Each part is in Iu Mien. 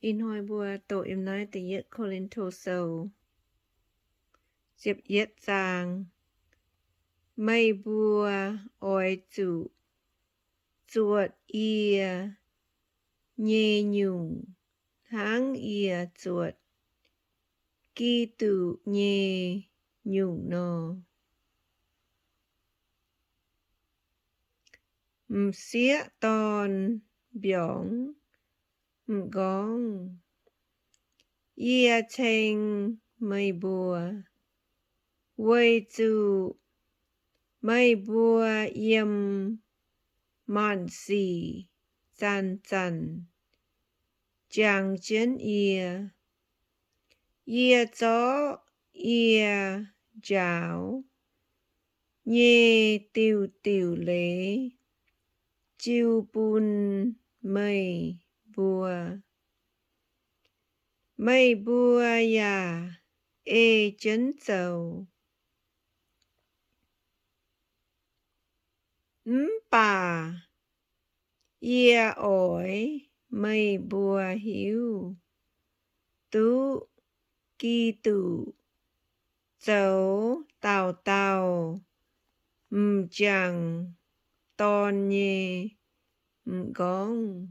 Ih hnoi mbuo doqc yiem naaiv Da'yietv Ko^lin^to Sou ziepc yietv zaang. Meih mbuo oix zuqc zuotc yie nyei nyungc hnangv yie zuotc Giduc nyei nyungc nor. M'sieqv dorn mbiorngz m'nqorngv, yie ceng meih mbuo, weic zuqc meih mbuo yiem maanc sic zanc-zanc jangx jienv yie. Yie zorqv yie njaaux nyei diuc diuc leiz jiu bun meih mbuo. Meih mbuo yaac ei jienv zoux. Mv baac yie oix meih mbuo hiuv duqv Giduc zoux dauh dauh m'jangc dorn nyei m'nqorngv.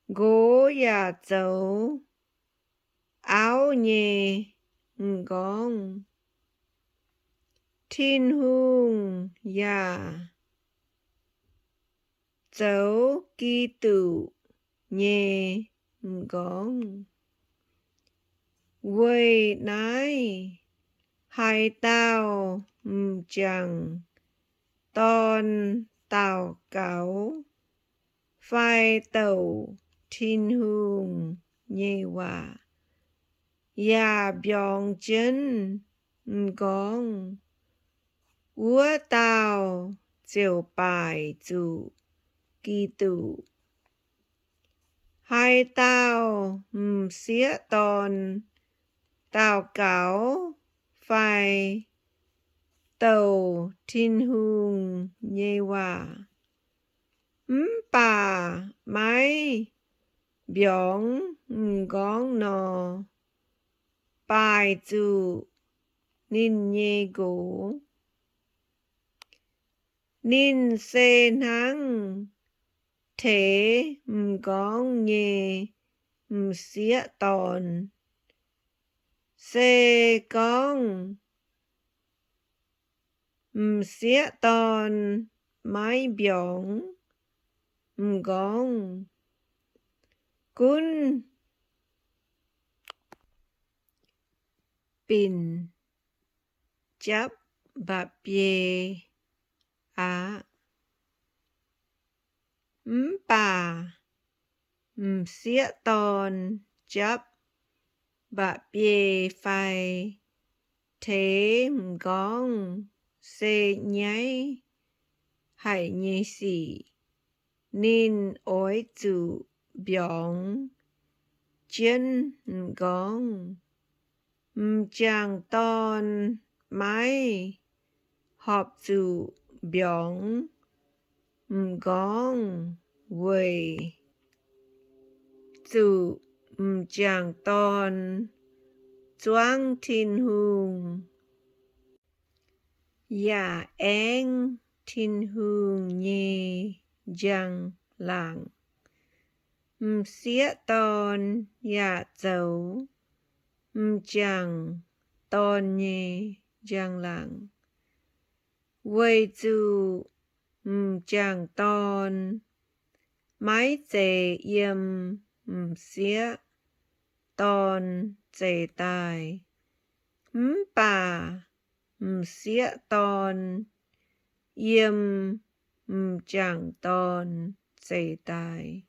Nqox yaac zoux auv nyei m'nqorngv. Tin-Hungh yaac zoux Giduc nyei m'nqorngv. Weic naaiv haaix dauh m'jangc dorn daux gaux fai douc Tin-Hungh nyei waac yaac mbiorngz jienv m'nqorngv, wuov dauh ziouc baaic zuqc Giduc. Haaix dauh m'sieqv dorn daux gaux fai douc Tin-Hungh nyei waac, mv baac maiv mbiorngz m'nqorngv nor, baaic zuqc ninh nyei nqox. Ninh se hnangv teix m'nqorngv nyei m'sieqv dorn. Se gorngv m'sieqv dorn maiv mbiorngz m'nqorngv, gunv binc japv mba'biei aqv. Mv baac m'sieqv dorn japv mba'biei fai teix m'nqorngv se nyaiv haic nyei sic. Ninh oix zuqc mbiorngz jienv m'nqorngv. M'jangc dorn maiv horpc zuqc mbiorngz m'nqorngv weic zuqc m'jangc dorn zuangv Tin-Hungh yaac aengx Tin-Hungh nyei njang-laangc. M'sieqv dorn yaac zoux m'jangc dorn nyei njang-laangc, weic zuqc m'jangc dorn maiv zeiz yiem m'sieqv dorn zeix daaih, mv baac m'sieqv dorn yiem m'jangc dorn zeix daaih.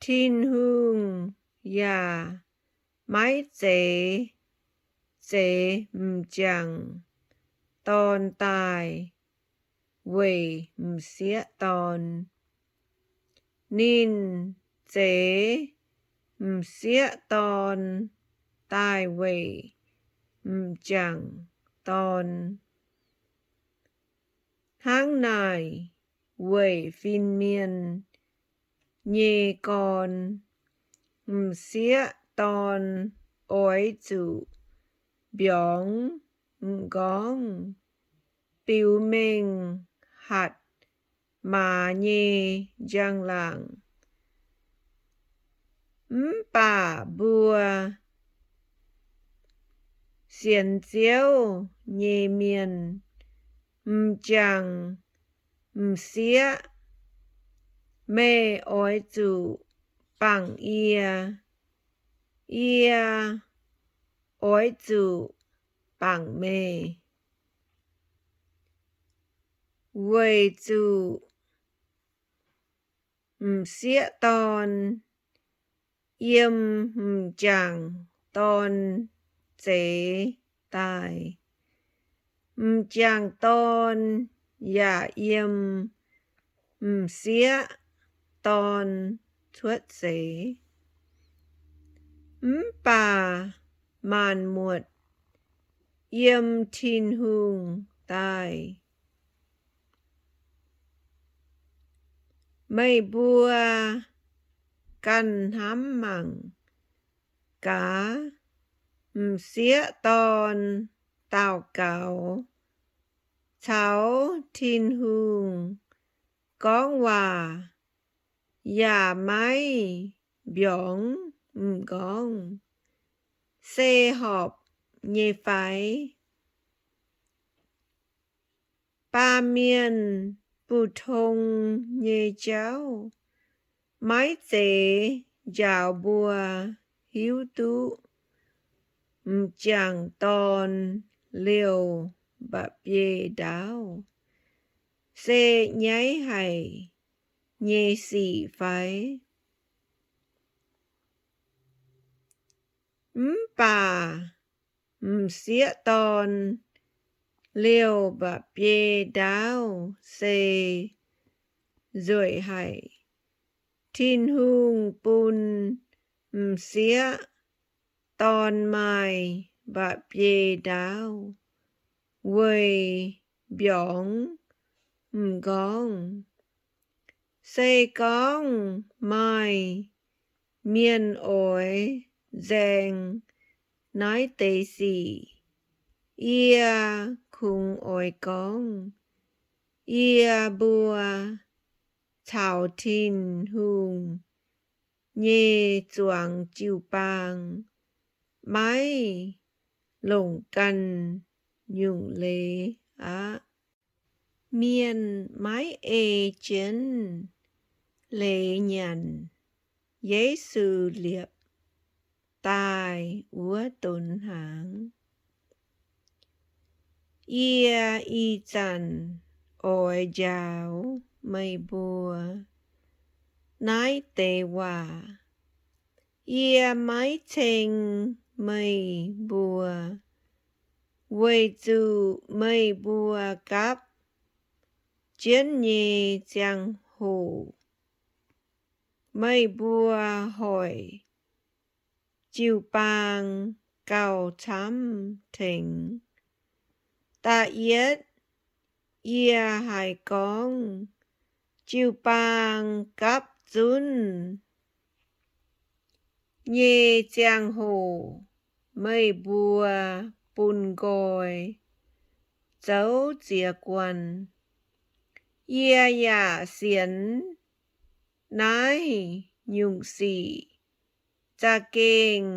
Tin-Hungh yaac maiv zeiz zeix m'jangc dorn daaih weic m'sieqv dorn. Ninh zeix m'sieqv dorn daaih weic m'jangc dorn. Hnangv naaic, weic fin-mienh nyei gorn. M'sieqv dorn oix zuqc mbiorngz m'nqorngv, biux mengh hatc maaz nyei njang-laangc. Mv baac mbuo sienx Ziouv nyei mienh m'jangc m'sieqv. Meih oix zuqc bangc yie, yie oix zuqc bangc meih, weic zuqc m'sieqv dorn yiem m'jangc dorn zeix daaih, m'jangc dorn yaac yiem m'sieqv dorn cuotv seix. Mv baac maanc muotc yiem Tin-Hungh daaih. Meih mbuo ganh hnamv mangc gaax, m'sieqv dorn daux gaux caux Tin-Hungh gorngv waac yaac maiv mbiorngz m'nqorngv, se horpc nyei fai? Baamh mienh bu tong nyei jauv maiv zeiz njaaux mbuo hiuv duqv m'jangc dorn liouh mba'biei ndaauv se nyaiv haic nyei sic fai? Mv baac m'sieqv dorn liouh mba'biei ndaauv se nzueic haic. Tin-Hungh bun m'sieqv dorn maaih mba'biei ndaauv weic mbiorngz m'nqorngv. Se gorngv maaih mienh oix nzaeng naaiv deix sic, yie kungx oix gorngv, yie mbuo caux Tin-Hungh nyei zuangx jiu-baang maiv longc ganh nyungc leiz aqv. Mienh maiv ei jienv leiz nyanc Yesu liepc daaih wuov donx hnaangx. Yie ih zanc oix njaaux meih mbuo naaiv deix waac. Yie maiv ceng meih mbuo, weic zuqc meih mbuo gapv jienv nyei ziangh hoc meih mbuo hoic jiu-baang gauh camv tengx. Da'yietv, yie haiz gorngv jiu-baang gapv zunv nyei ziangh hoc meih mbuo bun nqoi zoux ziex guanh. Yie yaac sienx naaiv nyungc sic za'gengh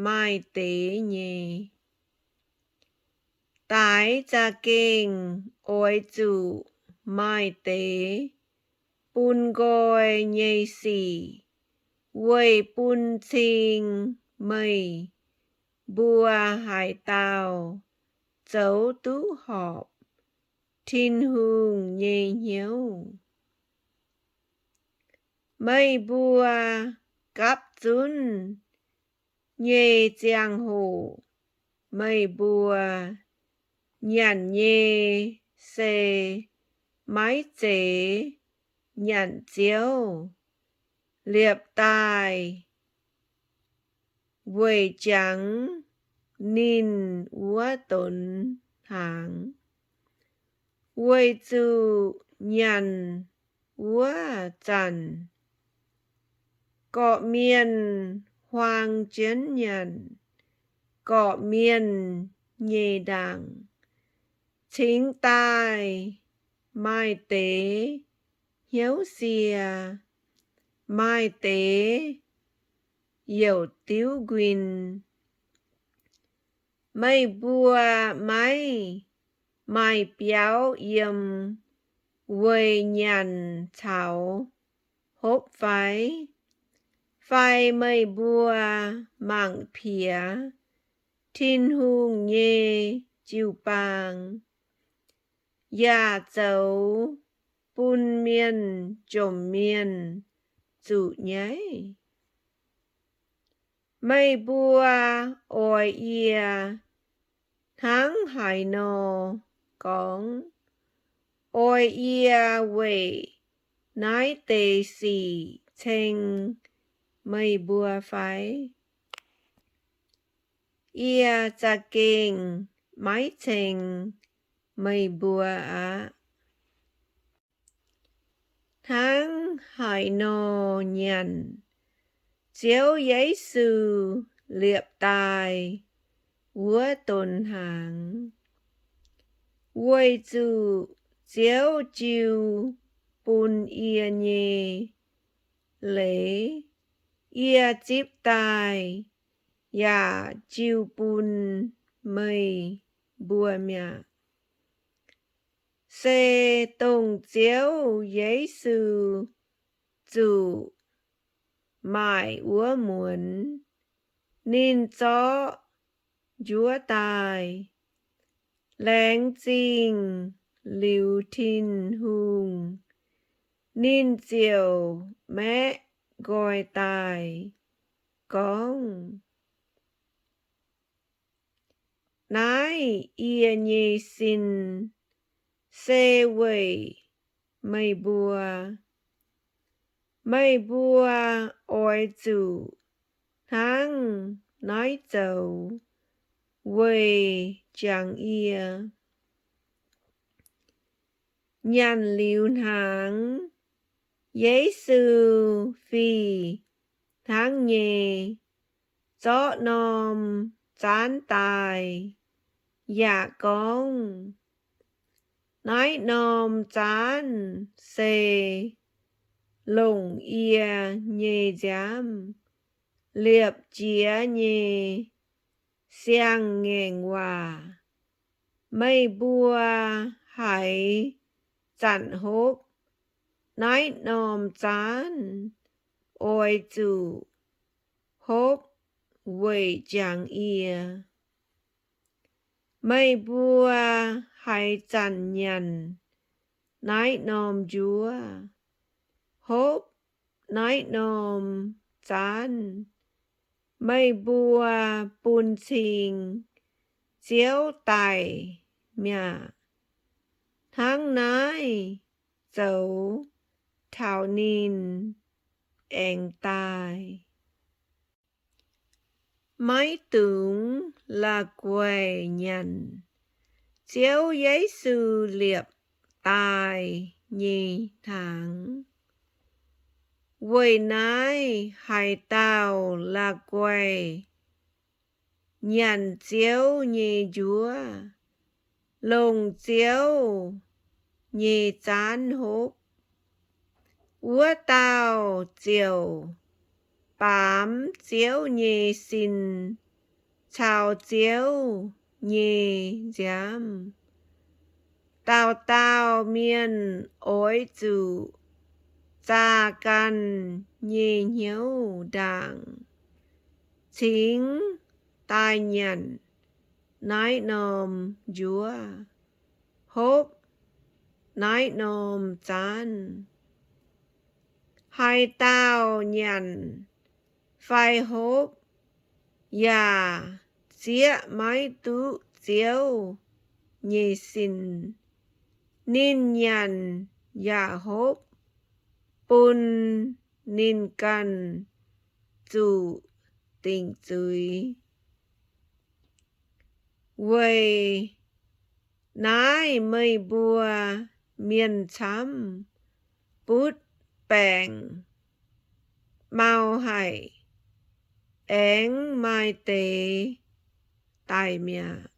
maaih deix nyei. Daix za'gengh oix zuqc maaih deix bun nqoi nyei sic, weic bun cing meih mbuo haaix dauh zoux duqv horpc Tin-Hungh nyei hnyouv. Meih mbuo gapv zunv nyei ziangh hoc meih mbuo nyanc nyei se maiv zeiz nyanc Ziouv liepc daaih weic jangx ninh wuov donx hnaangx, weic zuqc nyanc wuov zanc Gorqv-mienh huaang jienv nyanc gorqv-mienh nyei ndaangc, cingx daaih maaih deix hnyouv sie, maaih deix youc diuv nquin. Meih mbuo maiv maaih biauv yiem weic nyanc caux hopv fai? Fai meih mbuo mangc piex Tin-Hungh nyei jiu-baang, yaac zoux bun mienh jomc mienh zuqc nyaiv? Meih mbuo oix yie hnangv haaix nor gorngv? Oix yie weic naaiv deix sic ceng meih mbuo fai? Yie za'gengh maiv ceng meih mbuo aqv. Hnangv haaix nor nyanc, Ziouv Yesu liepc daaih wuov donx hnaangx, weic zuqc Ziouv jiu bun yie nyei leiz yie zipv daaih yaac jiu bun meih mbuo mi'aqv. Se dongh Ziouv Yesu zuqc maaic wuov muonz ninh zorqv njuov daaih, laengz zingh liuz Tin-Hungh, ninh ziouc maeqv nqoi daaih gorngv, Naaiv yie nyei sin se weic meih mbuo. Meih mbuo oix zuqc hnangv naaiv zoux weic jangx yie. Nyanc liuz hnaangx, Yesu fih hnangv nyei zorqv norm zaanv daaih yaac gorngv, Naaiv norm zaanv se longc yie nyei nziaamv liepc jiez nyei siang-ngaengc waac. Meih mbuo haaix zanc hopv naaiv norm zaanv, oix zuqc hopv weic jangx yie. Meih mbuo haaix zanc nyanc naaiv norm njuov, hopv naaiv norm zaanv, meih mbuo bun cing Ziouv daic mi'aqv. Hnangv naaiv zoux taux ninh aengx daaih. Maiv dungx la'guaih nyanc Ziouv Yesu liepc daaih nyei hnaangx. Weic naaiv haaix dauh la'guaih nyanc Ziouv nyei njuov, longc Ziouv nyei zaanv hopv, wuov dauh ziouc baamz Ziouv nyei sin caux Ziouv nyei nziaamv. Dauh dauh mienh oix zuqc zaah ganh nyei hnyouv ndaangc, cingx daaih nyanc naaiv norm njuov, hopv naaiv norm zaanv. Haaix dauh nyanc fai hopv yaac zieqv maiv duqv Ziouv nyei sin, ninh nyanc yaac hopv bun ninh ganh zuqc dingc zuiz. Weic naaiv meih mbuo mienh camv butv baengc mau haic, aengx maaih deix daic mi'aqv.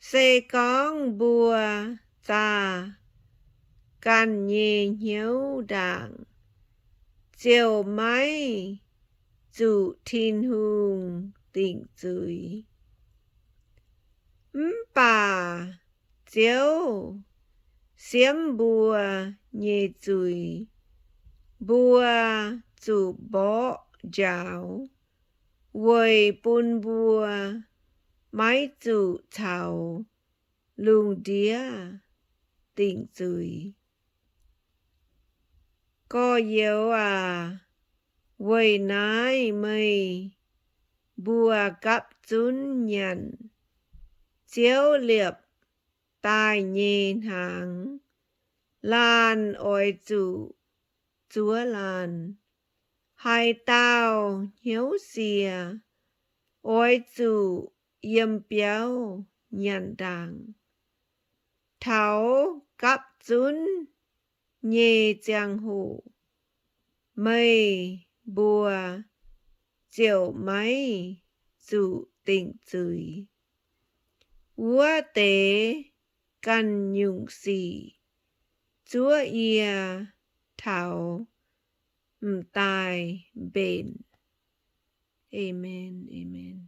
Se gorngv mbuo zaah ganh nyei hnyouv ndaangc, ziouc maiv zuqc Tin-Hungh dingc zuiz. Mv baac Ziouv siemv mbuo nyei zuiz, mbuo zuqc mborqv njaaux, weic bun mbuo maiv zuqc caux lungh ndiev dingc zuiz. Gorx-youz aac, weic naaiv meih mbuo gapv zunv nyanc Ziouv liepc daaih nyei hnaangx, laanh oix zuqc zuov laanh. Haaix dauh hnyouv sie, oix zuqc yiem biauv nyanc ndaangc. Taux gapv zunv nyei ziangh hoc, meih mbuo ziouc maiv zuqc dingc zuiz. Wuov deix ganh nyungc sic zuov yie taux m'daaih mbenc. Aamen, aamen.